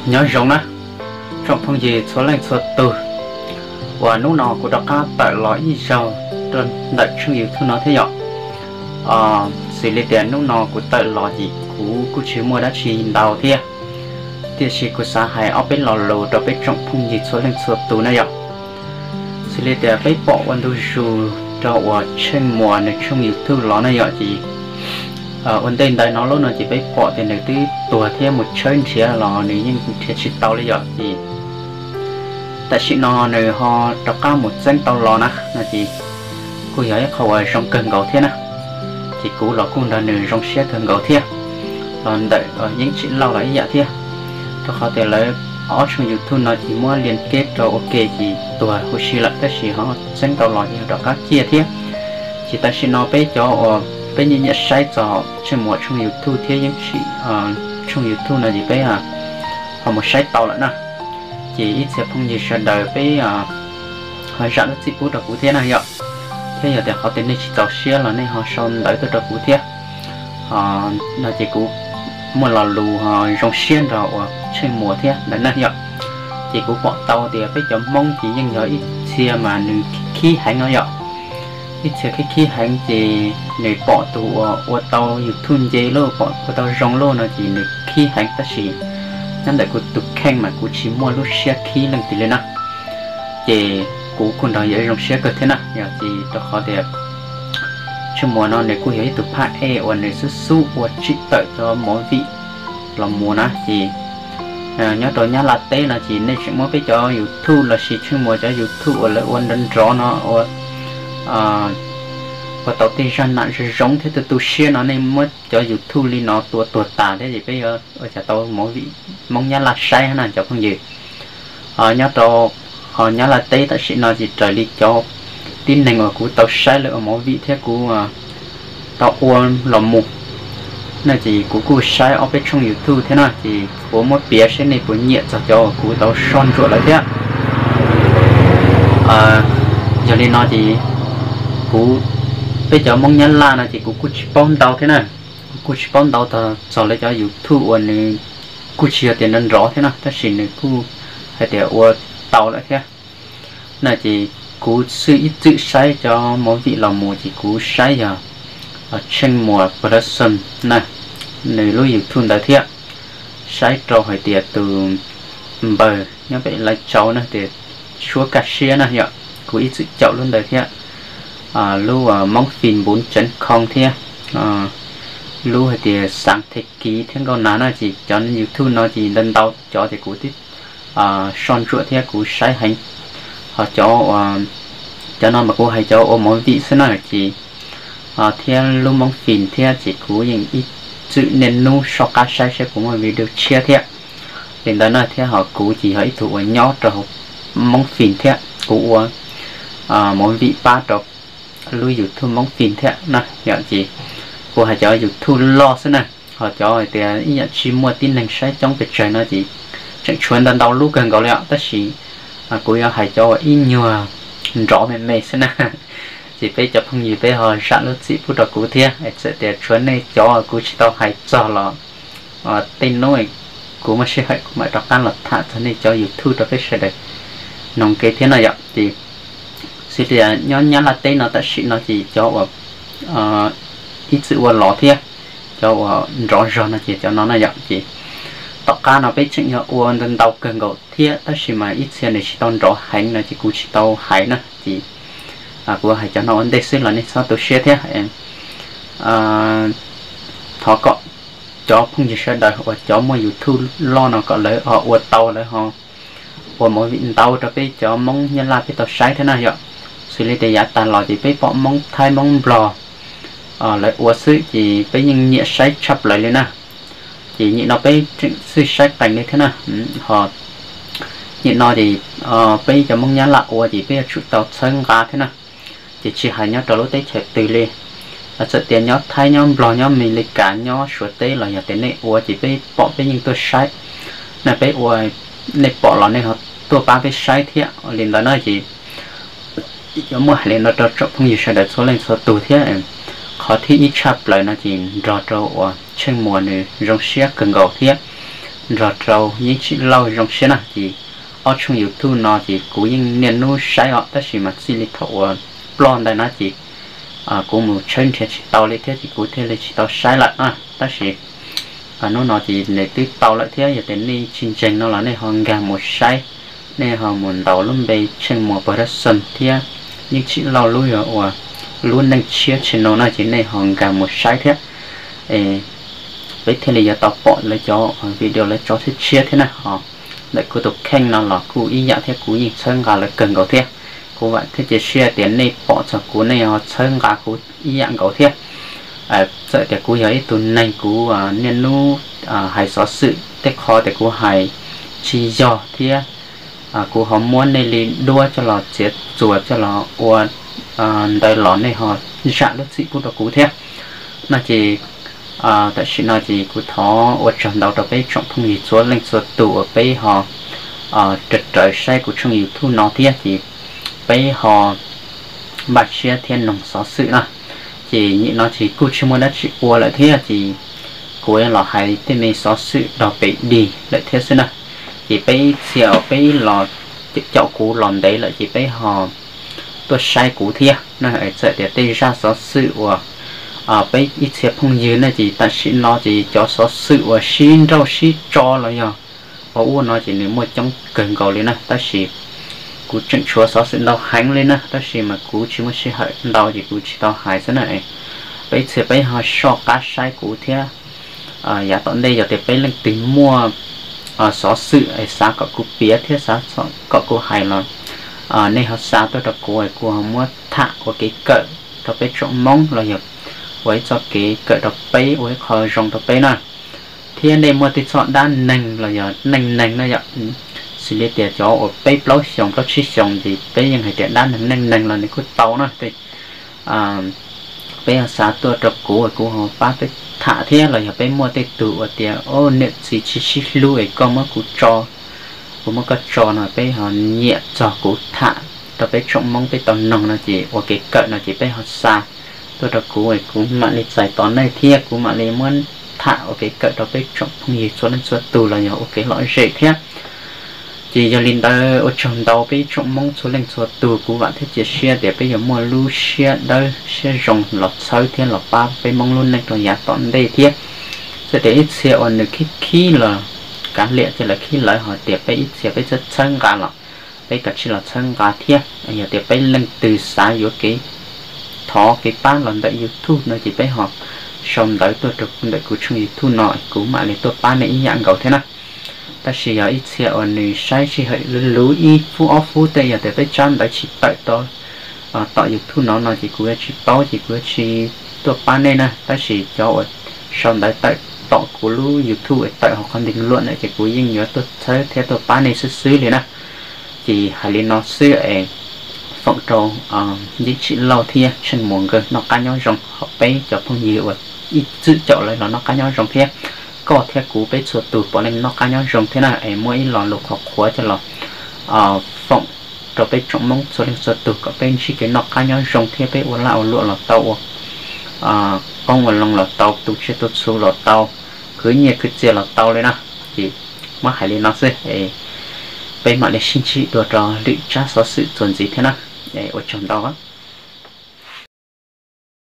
Nyob zoo na, tsoom phooj ywg txhua leej txhua tus, uas hnub no kuv rov qab tawm los ib zaug rau ntawm tshooj YouTube no thiab yom. Xws li tias hnub no kuv tawm los ces kuv kuj tsis muaj dab tsi ntau thiab, tiam sis kuv xav hais ob peb lo lus rau peb tsoom phooj ywg txhua leej txhua tus na yom. Xws li tias peb pom ua ntu zus rau uas Tsheej Muas nws tshooj YouTube los na yom, ces ua ntej ntawd no lub no ces peb pom tias nws twb tuag thiab mus tshawb nrhiav los nws yeej nrhiav tsis tau li yom, ces tam sim no nws ho rov qab mus txeeb tau los na, no ces kuj yog ib qho uas zoo kawg nkaus thiab na. Ces kuv los kuj nrog nws zoo siab kawg nkaus thiab, los ntawm Yeeb Tsim Lauj los ib yam thiab, rau qhov tias lawv ob tshooj YouTube no ces muab lia keb rau ua ke ces tuag huv si lawm, tab sis ho txeeb tau los ces ho rov qab ciaj thiab. Ces tam sim no peb cov uas peb nyiam nyiam saib txog Tsheej Muas tshooj YouTube thiab Yeeb Tsim tshooj YouTube no ces peb ho mus saib tau lawm na. Ces ib txhia phooj ywg sawv daws peb ho zam lub txim pub rau kuv thiab na yom. Thiab yog tias qhov twg nej tsis txaus siab los nej ho sau ntawv tuaj rau kuv thiab. No ces kuv muaj lo lus ho zoo siab nrog uas Tsheej Muas thiab ntawd na yom. Ces kuv pom tau tias peb cov Hmoob ces yeej yog ib txhia mas nws khib heev no yom. Ib txhia khib khib heev ces nws pom tus uas ua tau YouTube nce lauj, pom ua tau zoo lauj no ces nws khib heev, tab sis nyob ntawm kuv tus kheej mas kuv tsis muaj lub siab khib leej twg li na. Ces kuv kuj nrog yawg zoo siab kawg thiab na yom, ces rau qhov tias Tsheej Muas no nws kuj yog ib tug phab ej uas nws xub xub ua tsim tawm cov movie los mus na, ces nyob rau Nyab Laj teb no ces nej tseem muab peb cov YouTube lossis Tsheej Muas cov YouTube uas lawv ua nrov nrov no ua, ua tau tej zaj nam zoo zoo thiab tu tu siab no nej muab cov YouTube li no tua tuag tas thiab ces peb yuav ua cas tau movie Hmoob Nyab Laj saib na cov phooj ywg. Nyob rau Nyab Laj teb tam sim no ces raws li cov tib neeg uas kuv tau saib lawv ua movie thiab kuv tau ua los mus na, ces kuv kuj saib ob peb tshooj YouTube thiab na, ces kuv muab piav seb nej puas nyiam txog cov uas kuv tau soj ntsuam lawm thiab. Yog li no ces kuv, peb cov Hmoob Nyab Laj no ces kuv kuj tsis paub ntau thiab na, kuv kuj tsis paub ntau txog lawv cov YouTube uas nws kuj tsis yog tias nrov nrov thiab na, tab sis nws kuj hais tias ua tau lawm thiab. Na ces kuv xwb ib txwm saib cov movie los mus ces kuv saib yog Tsheej Muas Production na, nws lub YouTube ntawd thiab. Saib rau hais tias tus npawg nyob pem Laiv Tsau na tias Suab Kaj Siab na yom, kuv ib txwm caum lub ntawd thiab. Lub Moob Fim Npuv Tseev Khoo thiab lub hais tias Xaav The Kiv thiab Nkauj Nas na, ces cov YouTube no ces ntau ntau cov ces kuv twb soj ntsuam thiab kuv saib heev. Ho cov, cov no mas kuv hais cov ua movie xwb na ces thiab lub Moob Fim thiab ces kuv yeej ib txwm niaj hnub soj qab saib saib puas muaj video tshiab thiab li ntawd na, thiab ho kuv ces yog ib tug uas nyob rau hauv Moob Fim thiab kuv ua movie pab rau lub YouTube Moob Fim thiab na yom, ces kuv hais cov YouTube loj xwb na. Ho cov hais tias ib yam tsis muaj tib neeg saib coob pes tsawg no ces tseem tshuav ntau ntau lub kawg nkaus li os, tab sis kuv yuav hais cov uas ib nyuag nrov me me xwb na. Ces peb cov phooj ywg peb ho zam lub txim pub rau kuv thiab, txawm tias tshuav nej cov kuv tsis tau hais txog los tej hnub kuv muaj sij hawm kuv mam rov qab los tham txog nej cov YouTube rau peb sawv daws noog ke thiab no yom. Ces xws li nyob Nyab Laj teb no tam sim no ces cov uas ib txwm ua los thiab cov uas nrov zog no ces cov no na yom. Ces tom qab no peb tseem yog ua ntau ntau kawg nkaus thiab, tab sis mas ib txhia nws tsis tau nrov heev no ces kuv tsis tau hais na, ces kuv hais cov no ua ntej xwb los nej txhob tu siab thiab. Thov kom cov phooj ywg sawv daws uas cov muaj YouTube loj no kom lawv ho ua tau, lawv ho ua movie ntau rau peb cov Hmoob Nyab Laj peb tau saib thiab na yom. Xws li tias yav tas los ces peb pom Hmoob Thaib Hmoob Nplog lawv ua xwb ces peb yeej nyiam saib tshaj plaws li na. Ces nyem no peb tseem xwb saib qees li thiab na. Ho nyem no ces peb cov Hmoob Nyab Laj ua ces peb yuav tsum tau txhawb nqa thiab na. Ces tsis hais nyob rau lub teb chaws twg li, txawm tias nyob Thaib, nyob Nplog, nyob Amelikas, nyob Suav teb los yog tias nej ua ces peb pom peb yeej tuaj saib. Na peb ua nej pom los nej ho tuaj pab peb saib thiab li ntawd na. Ces yuav muaj hais li no rau tsoom phooj ywg sawv daws txhua leej txhua tus thiab. Qhov thib ib tshaj plaws no ces nrog rau uas Tsheej Muas nws zoo siab kawg nkaus thiab nrog rau Yeeb Tsim Lauj zoo siab na. Ces ob tshooj YouTube no ces kuv yeej niaj hnub saib os, tab sis mas txij li thaum uas ploj ntawd na ces kuv mus tshawb nrhiav tsis tau li thiab ces kuv thiaj li tsis tau saib lawm na. Tab sis hnub no ces nws twb tau lawm thiab, yog tias nej tsis ntseeg no los nej ho nkag mus saib, nej ho mus ntaus lub npe Tsheej Muas Production thiab Yeeb Tsim Lauj lub yog uas lub neej tshiab channel no ces nej ho nkag mus saib thiab, peb thiaj li yuav tau pom lawv cov video lawv tso tshiab tshiab thiab na. Ho ntawm kuv tus kheej no los kuj ib yam thiab, kuv yeej txhawb nqa lawv kawg nkaus thiab. Kuv vam thiab cia siab tias nej pom txog kuv nej ho txhawb nqa kuv ib yam nkaus thiab. Txawm tias kuv yog ib tug neeg kuv niaj hnub hais xov xwm tej qho tias kuv hais tsis yog thiab kuv ho muab nej li duab coj los txiav txuas coj los ua ntawd los nej ho zam lub txim pub rau kuv thiab. No ces tam sim no ces kuv thov ua tsaug ntau rau peb tsoom phooj ywg txhua leej txhua tus uas peb ho raws raws saib kuv tshooj YouTube no thiab ces peb ho npaj siab thiab noog xov xwm na. Ces nim no ces kuj tsis muaj dab tsi ua lawm thiab ces kuv los hais tej me xov xwm dog pem dig lawm thiab xwb na. Ces peb ib txhia uas peb los caum kuv los ntev lawm ces peb ho tuaj saib kuv thiab na. Txawm tias tej zaj xov xwm uas peb ib txhia phooj ywg na ces tam sim no ces cov xov xwm uas sib nrauj sib tso los yog ua ua no ces nws muaj coob kawg nkaus li na, tab sis kuv tseem tshuav xov xwm ntau heev li na, tab sis mas kuv tsis muaj sij hawm ntau ces kuv tsis tau hais xwb na. Peb ib txhia peb ho soj qab saib kuv thiab. Yav tom ntej yog tias peb leej twg muaj xov xwm es xav kom kuv piav thiab xav kom kuv hais los nej ho xa tuaj rau kuv es kuv ho muab tham ua kev kawm rau peb tsoom Hmoob los yog ua ib txoj kev kawm rau peb ua ib qho zoo rau peb na. Thiab nej muaj tej txoj dab neeg los yog neej neeg na yom, xws li tias cov uas peb plaub xyoos plaub tsib xyoos ces peb yeej hais tias dab neeg neej neeg los nws kuj tau na. Peb ho xa tuaj rau kuv kuv ho pab peb tham thiab los yog peb muaj tej tug uas tias niam txiv tsis sib hlub es koj muab kuv tso, kuv muab koj tso no peb ho nyiam txog kuv tham rau peb tsoom Hmoob peb tau noog no ces ua kev kawm no ces peb ho xa tuaj rau kuv es kuv mam li txais tos nej thiab kuv mam li muab tham ua kev kawm rau peb tsoom phooj ywg txhua leej txhua tus los yog ua kev lom zem thiab. Ces yog li ntawd ua tsaug ntau peb tsoom Hmoob txhua leej txhua tus, kuv vam thiab cia siab tias peb yuav muaj lub siab dawb siab zoo los txhawb thiab los pab peb Hmoob lub neej rau yav tom ntej thiab. Txawm tias ib txhia uas nws khib khib los kav liam ces lawv khib lawv, ho tias peb ib txhia peb txhawb txhawb nqa los peb kav tsij los txhawb nqa thiab. Yog tias peb leej twg xav yuav kev thov kev pab los ntawm YouTube no ces peb ho sau ntawv tuaj rau ntawm kuv tshooj YouTube no kuv mam li tuaj pab nej ib yam nkaus thiab na. Tab sis yog ib txhia uas nws saib sij hawm luv luv ib fub ob fub tej, yog tias peb tsab ntawv tsis tawm tom YouTube no no ces kuv yuav tsis paub ces kuv yuav tsis tuaj pab nej na. Tab sis cov uas sau ntawv tawm tom kuv lub YouTube es tawm hauv qhov nti luam ntawd ces kuv yeej yuav tuaj txhawb thiab tuaj pab nej xwb xwb li na. Ces hais li no xwb es foom rau Yeej Tsim Lauj thiab Tsheej Muas nkawd noj qab nyob zoo, ho peb cov phooj ywg uas ib txwm caum lawv los noj qab nyob zoo thiab. Koj thiab kuv peb txhua tus puav leej noj qab nyob zoo thiab na. Es muaj ib lo lus qhuav qhuav coj los foom rau peb tsoom Hmoob txhua leej txhua tus kom peb ntsib kev noj qab nyob zoo thiab peb ua laj ua luam los tau, ua qoob ua loo los tau, tu tsiaj tu txhu los tau, khwv nyiaj khwv txiaj los tau li na. Ces muab hais li no xwb es peb mam li sib ntsib dua rau lwm tsab xov xwm txuas ntxiv thiab na. Ua tsaug ntau.